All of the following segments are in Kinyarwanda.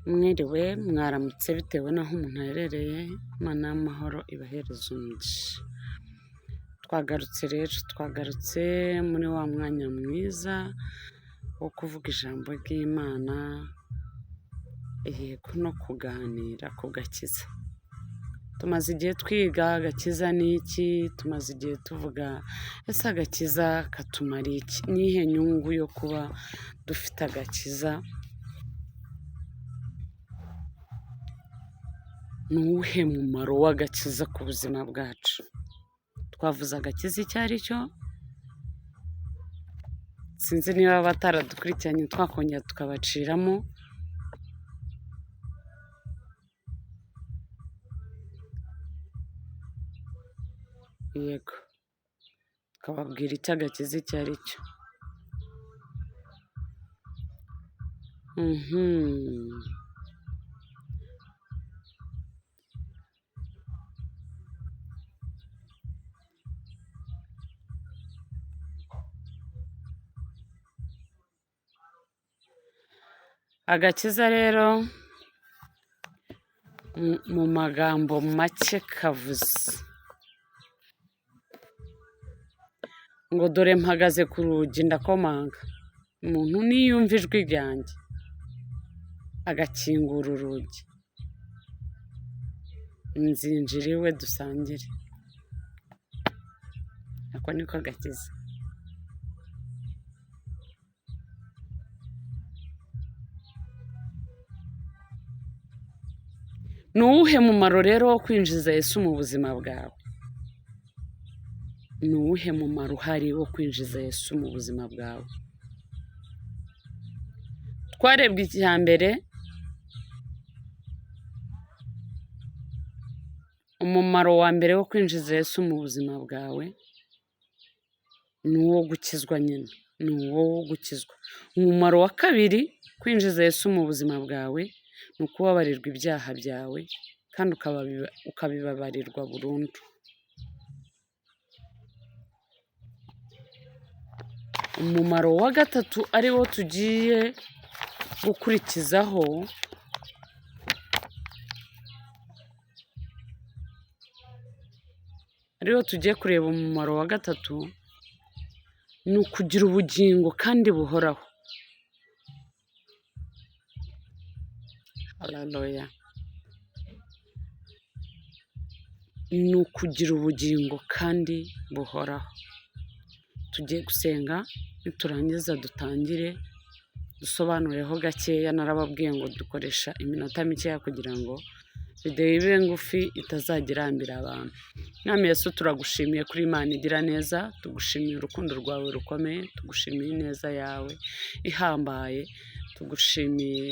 Mwiriwe, mwaramutse bitewe n'aho umuntu aherereye, Imana y'amahoro ibahereze umugisha. Twagarutse rero, twagarutse muri wa mwanya mwiza wo kuvuga ijambo ry'Imana, yego no kuganira ku gakiza. Tumaze igihe twiga agakiza ni iki, tumaze igihe tuvuga ese agakiza katumariye iki? Ni iyihe nyungu yo kuba dufite agakiza? Ni uwuhe mumaro w'agakiza ku buzima bwacu? Twavuze agakiza icyo ari cyo, sinzi niba bataradukurikiranye twakongera tukabaciramo. Yego, tukababwira icyo agakiza icyo ari cyo. Agakiza rero mu magambo make kavuze ngo dore mpagaze ku rugi ndakomanga, umuntu niyumva ijwi ryanjye agakingura urugi, nzinjira iwe dusangire. Ako niko gakiza. Ni uwuhe mumaro rero wo kwinjiza Yesu mu buzima bwawe? Ni uwuhe mumaro uhari wo kwinjiza Yesu mu buzima bwawe? Twarebwe icya mbere, umumaro wa mbere wo kwinjiza Yesu mu buzima bwawe ni uwo gukizwa nyine, ni uwo gukizwa. Umumaro wa kabiri kwinjiza Yesu mu buzima bwawe ni ukubabarirwa ibyaha byawe kandi ukabibabarirwa burundu. Umumaro wa gatatu ari wo tugiye gukurikizaho, ariwo tugiye kureba umumaro wa gatatu, ni ukugira ubugingo kandi buhoraho. Haleluya. Ni ukugira ubugingo kandi buhoraho. Tugiye gusenga, niturangiza dutangire dusobanureho gakeya. Narababwiye ngo dukoresha iminota mikeya kugira ngo videwo ibe ngufi itazajya irambira abantu. Mwami Yesu, turagushimiye kuri Imana igira neza, tugushimiye urukundo rwawe rukomeye, tugushimiye ineza yawe ihambaye, tugushimiye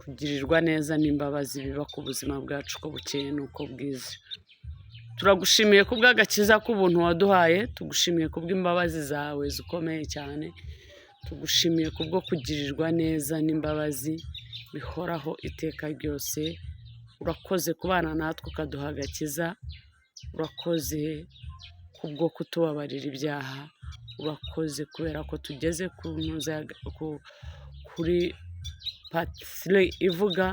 kugirirwa neza n'imbabazi biba ku buzima bwacu uko bukeye n'uko bwiza. Turagushimiye kubw'agakiza k'ubuntu waduhaye, tugushimiye kubw'imbabazi zawe zikomeye cyane, tugushimiye kubwo kugirirwa neza n'imbabazi bihoraho iteka ryose. Urakoze kubana natwe ukaduha agakiza, urakoze kubwo kutubabarira ibyaha, urakoze kubera ko tugeze kuri part 3 ivuga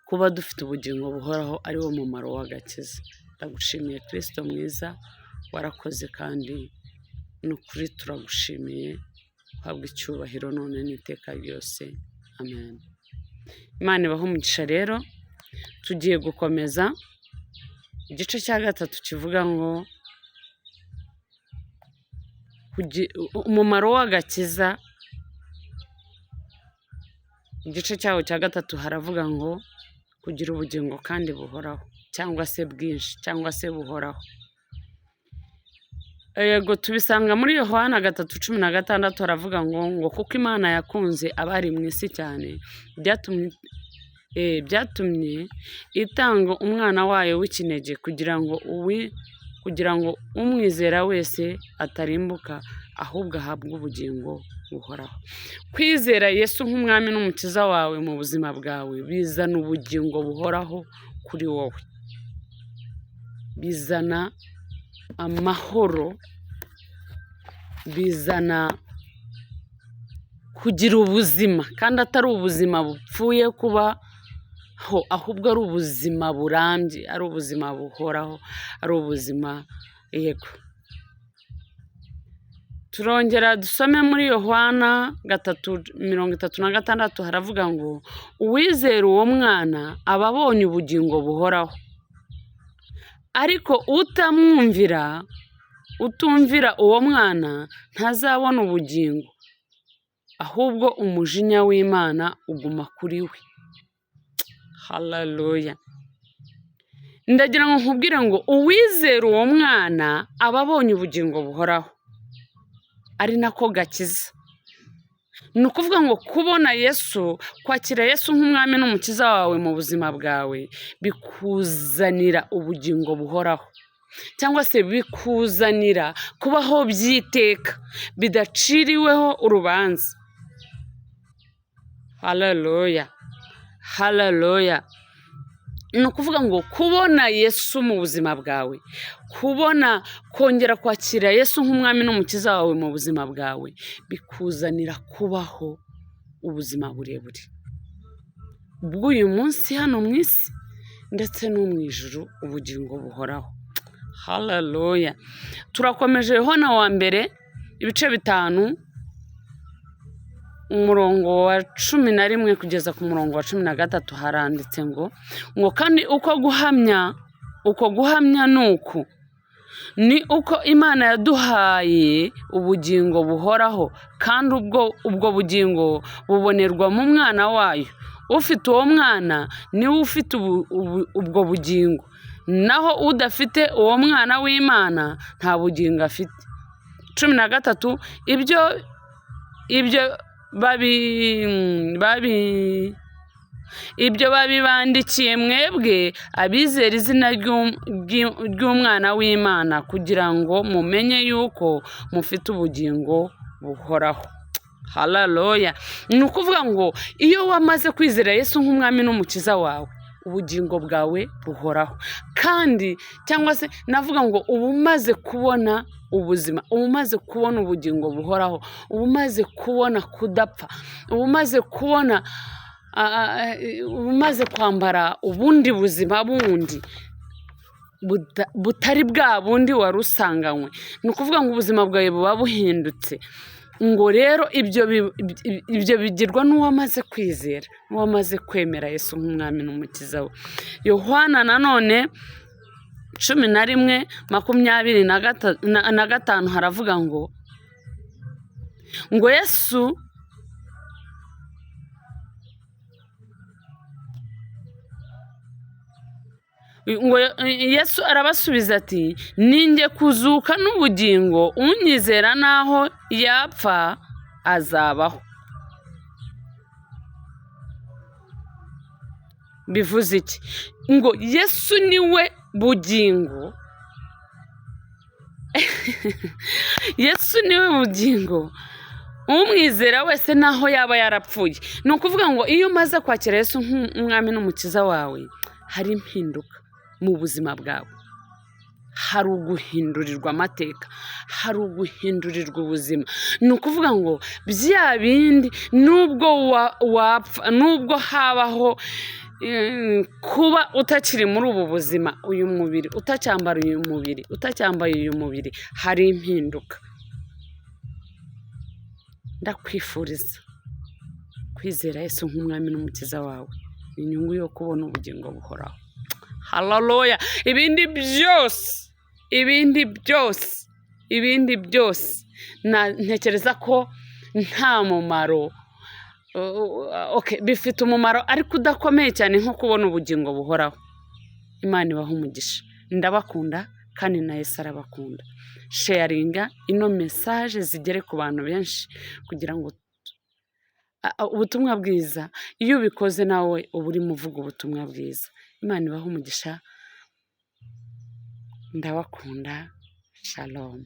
kuba dufite ubugingo buhoraho ari wo mumaro w'agakiza. Ndagushimiye Kristo mwiza, warakoze kandi ni ukuri turagushimiye, uhabwe icyubahiro none n'iteka ryose. Amen. Imana ibahe umugisha. Rero tugiye gukomeza igice cya gatatu kivuga ngo umumaro w'agakiza. Igice cyawo cya gatatu haravuga ngo kugira ubugingo kandi buhoraho, cyangwa se bwinshi, cyangwa se buhoraho. Yego, tubisanga muri Yohana 3:16, haravuga ngo kuko Imana yakunze abari mu isi cyane, byatumye itanga umwana wayo w'ikinege kugira ngo umwizera wese atarimbuka, ahubwo ahabwe ubugingo buhoraho. Kwizera Yesu nk'umwami n'umukiza wawe mu buzima bwawe bizana ubugingo buhoraho kuri wowe, bizana amahoro, bizana Kugira ubuzima kandi atari ubuzima bupfuye kubaho, ahubwo ari ubuzima burambye, ari ubuzima buhoraho, ari ubuzima, yego. Turongera dusome muri Yohana 3:36, haravuga ngo uwizera uwo mwana aba abonye ubugingo buhoraho, ariko utamwumvira, utumvira uwo mwana ntazabona ubugingo, ahubwo umujinya w'Imana uguma kuri we. Haleluya. Ndagira ngo nkubwire ngo uwizera uwo mwana aba abonye ubugingo buhoraho, ari nako gakiza. Ni ukuvuga ngo kubona Yesu, kwakira Yesu nk'umwami n'umukiza wawe mu buzima bwawe, bikuzanira ubugingo buhoraho, cyangwa se bikuzanira kubaho by'iteka bidaciriweho urubanza. Haleluya, haleluya. Ni ukuvuga ngo kubona Yesu mu buzima bwawe, kubona kongera kwakira Yesu nk'umwami n'umukiza wawe mu buzima bwawe, bikuzanira kubaho ubuzima burebure bw'uyu munsi hano mu isi ndetse no mu ijuru, ubugingo buhoraho. Haleluya. Turakomeje Yohana wa mbere ibice 5, umurongo wa 11 kugeza ku murongo wa 13, haranditse ngo kandi uko guhamya ni uku, ni uko Imana yaduhaye ubugingo buhoraho, kandi ubwo bugingo bubonerwa mu mwana wayo. Ufite uwo mwana niwe ufite ubwo bugingo, naho udafite uwo mwana w'Imana nta bugingo afite. 13, ibyo babibandikiye mwebwe abizera izina ry'umwana w'Imana, kugira ngo mumenye yuko mufite ubugingo buhoraho. Haleluya. Ni ukuvuga ngo iyo wamaze kwizera Yesu nk'umwami n'umukiza wawe, ubugingo bwawe buhoraho. Kandi cyangwa se navuga ngo uba umaze kubona ubuzima, uba umaze kubona ubugingo buhoraho, uba umaze kubona kudapfa, uba umaze kubona, uba umaze kwambara ubundi buzima bundi butari bwa bundi wari usanganywe. Ni ukuvuga ngo ubuzima bwawe buba buhindutse. Ngo rero ibyo bigirwa n'uwamaze kwizera, n'uwamaze kwemera Yesu nk'umwami n'umukiza we. Yohana nanone 11:25 haravuga ngo Yesu ngo Yesu arabasubiza ati ninjye kuzuka n'ubugingo, unyizera naho yapfa azabaho. Bivuze iki? Ngo Yesu niwe bugingo. Yesu niwe bugingo, umwizera wese naho yaba yarapfuye. Ni ukuvuga ngo iyo umaze kwakira Yesu nk'umwami n'umukiza wawe, hari impinduka mu buzima bwawe, hari uguhindurirwa amateka, hari uguhindurirwa ubuzima. Ni ukuvuga ngo bya bindi nubwo wapfa, nubwo habaho kuba utakiri muri ubu buzima, uyu mubiri utacyambara uyu mubiri, utacyambaye uyu mubiri, hari impinduka. Ndakwifuriza kwizera Yesu nk'umwami n'umukiza wawe, inyungu yo kubona ubugingo buhoraho. Haleluya. Ibindi byose, ibindi byose, ibindi byose ntekereza ko nta mumaro. Okay, bifite umumaro ariko udakomeye cyane nko kubona ubugingo buhoraho. Imana ibahe umugisha. Ndabakunda kandi na Yesu arabakunda. Sharinga ino message zigere ku bantu benshi kugira ngo ubutumwa bwiza, iyo ubikoze nawe uba urimo uvuga ubutumwa bwiza. Imana ibahe umugisha. Ndabakunda. Shalom.